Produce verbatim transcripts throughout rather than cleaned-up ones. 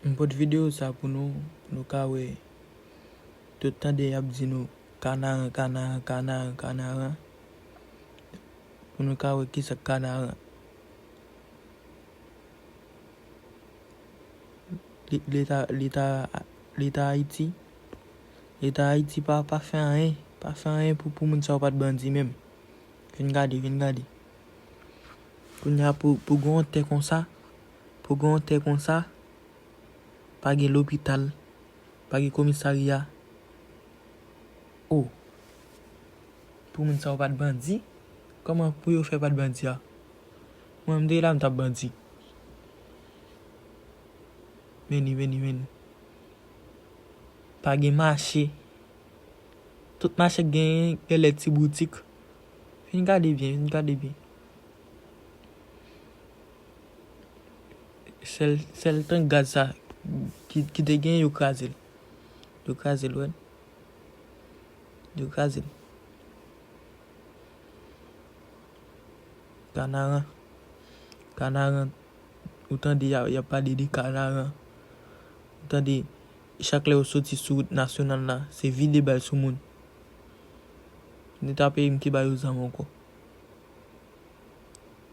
M pote videyo sa pou nou, pou nou ka wè. Tout tande y ap di nou Kanaran, Kanaran, Kanaran, Kanaran. Pou nou ka wè kisa k Kanaran. Li- Leta, Leta, Leta Ayiti, Leta Ayiti pa, pa fè anyen, pa fè anyen pou, pou moun sa yo pa t bandi menm. Vin gade, vin gade. Kounye a pou, pou gen yon tè konsa, pou gen yon tè konsa, pa gen lopital, pa gen komisarya. O, pou moun sa yo pa t bandi? Kòman pou yo fè pa t bandi a? Mwen, m te la, m t ap bandi. Vini, vini, vini. Pa gen mache. Tout mache k genyen, genlè ti boutik. Vin gade byen, vin gade byen. Sèl, sèl tank gaz sa ki, ki te gen, yo kraze l. Yo kraze l, wè. Yo kraze l. Kanaran. Kanaran. Ou tande y a, y ap pale de Kanaran. Ou tande, chak lè yo soti sou wout nasyonal la, se vide bal sou moun. Neta peyi m ki ba yo zam ankò.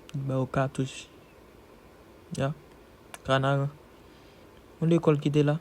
Ki ba yo katouch. Ya. Kanaran. Yon lekòl ki te la.